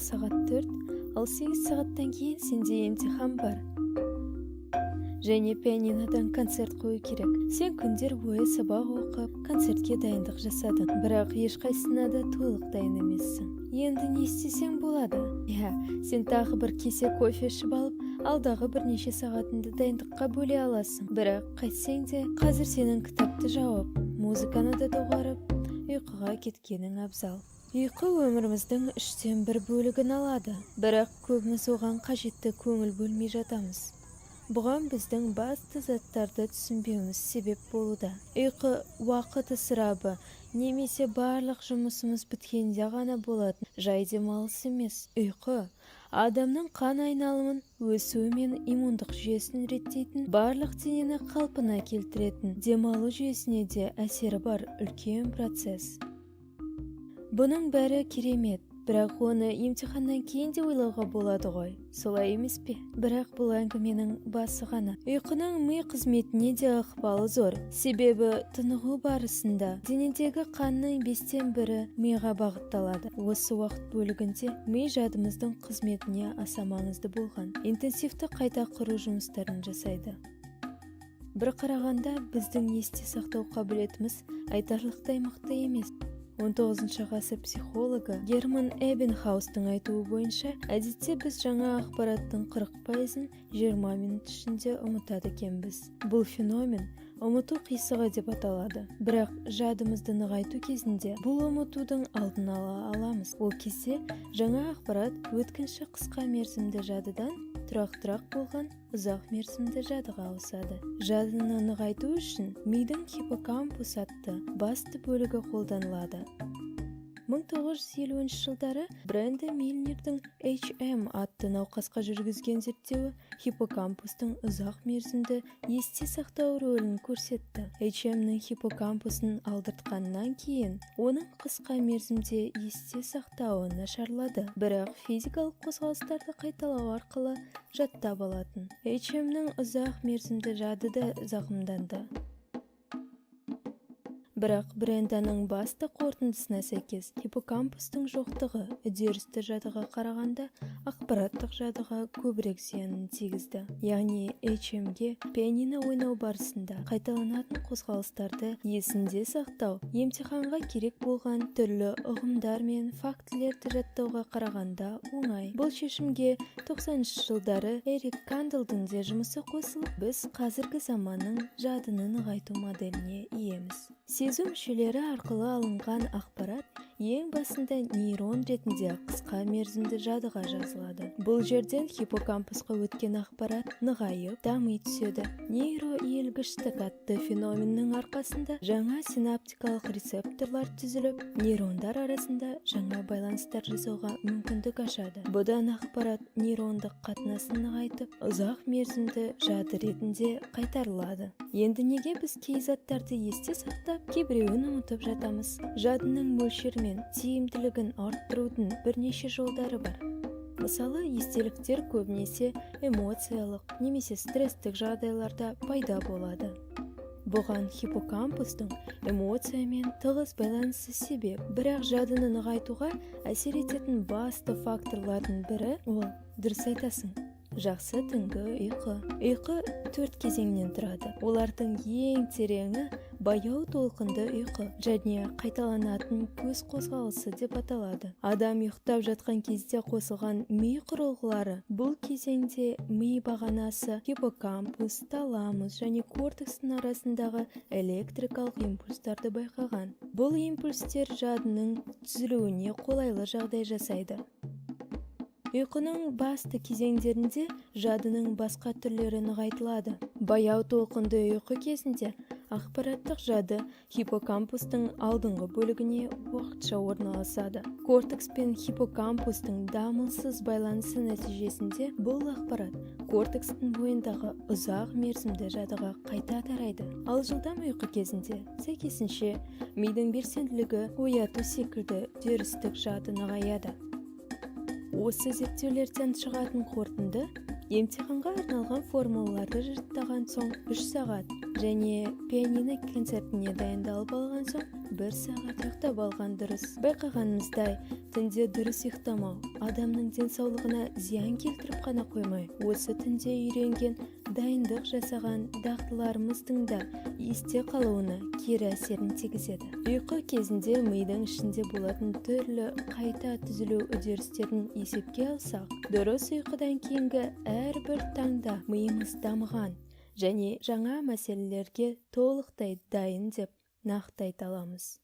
Таңғы сағат 4, ал 8 сағаттан кейін сенде емтихан бар және пианинодан концерт қою керек. Сен күндер бойы сабақ оқып, концертке дайындық жасадың, бірақ ешқайсысына да толық дайын емессің. Енді не істесең болады? Иә, сен тағы бір кесе кофе ішіп алып, алдағы бірнеше сағатыңды дайындыққа бөле аласың. Бірақ қайтсең де, қазір сенің кітапты жауып, музыканы да доғарып, ұйқыға кеткенің абзал. Ұйқы өміріміздің үштен бір бөлігін алады, бірақ көбіміз оған қажетті көңіл бөлмей жатамыз. Бұған біздің басты заттарды түсінбеуіміз себеп болуда. Ұйқы уақыт ысырабы немесе барлық жұмысымыз біткенде ғана болатын жай демалыс емес. Ұйқы адамның қан айналымын, өсуі мен иммундық жүйесін реттейтін, барлық денені қалпына келтіретін, демалу жүйесіне де әсері бар үлкен процесс. Бұның бәрі керемет, бірақ оны емтиханнан кейін де ойлауға болады ғой, солай емес пе? Бірақ бұл әңгіменің басы ғана. Ұйқының ми қызметіне де ықпалы зор, себебі тынығу барысында денедегі қанның бестен бірі миға бағытталады. Осы уақыт бөлігінде ми жадымыздың қызметіне аса маңызды болған интенсивті қайта құру жұмыстарын жасайды. Бір қарағанда, біздің есте сақтау қабілетіміз айтарлықтай мықты емес. 19 ғасыр психологы Герман Эббингхаустың айтуы бойынша, әдетте біз жаңа ақпараттың 40%-ын 20 минут ішінде ұмытады екенбіз. Бұл феномен ұмыту қисығы деп аталады. Бірақ жадымызды нығайту кезінде бұл ұмытудың алдын ала аламыз. Ол кезде жаңа ақпарат өткінші қысқа мерзімді жадыдан тұрақтырақ болған ұзақ мерзімді жадыға ауысады. Жадыны нығайту үшін мидың гиппокампус атты басты бөлігі қолданылады. 1950 жылдары Бренда Милнердің HM атты науқасқа жүргізген зерттеуі гиппокампустың ұзақ мерзімді есте сақтау рөлін көрсетті. HM-нің гиппокампусын алдыртқаннан кейін оның қысқа мерзімде есте сақтауы нашарлады, бірақ физикалық қозғалыстарды қайталау арқылы жаттап алатын. HM-нің ұзақ мерзімді жады да зақымданды. Бірақ Бренданың басты қорытындысына сәйкес, гиппокампустың жоқтығы үдерісті жадыға қарағанда ақпараттық жадыға көбірек зиянын тигізді. Яғни HM-ге пианино ойнау барысында қайталанатын қозғалыстарды есінде сақтау емтиханға керек болған түрлі ұғымдар мен фактілерді жаттауға қарағанда оңай. Бұл шешімге 90 жылдары Эрик Кандлдың де жұмысы қосылып, біз қазіргі заманның жадыны нығайту моделіне иеміз. Сезу мүшелері арқылы алынған ақпарат ең басында нейрон ретінде қысқа мерзімді жадыға жазылады. Бұл жерден гиппокампусқа өткен ақпарат нығайып, дами түседі. Нейроиілгіштік атты феноменнің арқасында жаңа синаптикалық рецепторлар түзіліп, нейрондар арасында жаңа байланыстар жасауға мүмкіндік ашады. Бұдан ақпарат нейрондық қатынасын нығайтып, ұзақ мерзімді жады ретінде қайтарылады. Енді неге біз кей заттарды есте сақтап, кейбіреуін ұмытып жатамыз? Жадының мөлшері мен тиімділігін арттырудың бірнеше жолдары бар. Мысалы, естеліктер көбінесе эмоциялық немесе стресстік жағдайларда пайда болады. Бұған гиппокампустың эмоциямен тығыз байланысы себеп. Бірақ жадыны нығайтуға әсер ететін басты факторлардың бірі ол, дұрыс айтасың, жақсы түнгі ұйқы. Ұйқы төрт кезеңнен тұрады. Олардың ең тереңі баяу толқынды ұйқы және қайталанатын көз қозғалысы деп аталады. Адам ұйықтап жатқан кезде қосылған ми құрылғылары бұл кезеңде ми бағанасы, гиппокампус, таламус және кортекстің арасындағы электрикалық импульстарды байқаған. Бұл импульстер жадының түзілуіне қолайлы жағдай жасайды. Ұйқының басты кезеңдерінде жадының басқа түрлері нығайтылады. Баяу толқынды ұйқы кезінде ақпараттық жады гиппокампустың алдыңғы бөлігіне уақытша орналасады. Кортекс пен гиппокампустың дамылсыз байланысы нәтижесінде бұл ақпарат кортекстің бойындағы ұзақ мерзімді жадыға қайта тарайды. Ал жылдам ұйқы кезінде, сәйкесінше, мидың белсенділігі ояту секілді үдерістік жады нығаяды. Осы зерттеулерден шығатын қорытынды: Емтиханға арналған формулаларды жаттаған соң 3 сағат және пианино концертіне дайындалып алған соң 1 сағат ұйықтап алған дұрыс. Байқағанымыздай, түнде дұрыс ұйықтамау адамның денсаулығына зиян келтіріп қана қоймай, осы түнде үйренген, дайындық жасаған дағдыларымыздың да есте қалуына кері әсерін тигізеді. Ұйқы кезінде мидың ішінде болатын түрлі қайта түзілу үдерістерін есепке алсақ, дұрыс ұйқыдан кейінгі әрбір таңда миымыз дамыған және жаңа мәселелерге толықтай дайын деп нақты айта аламыз.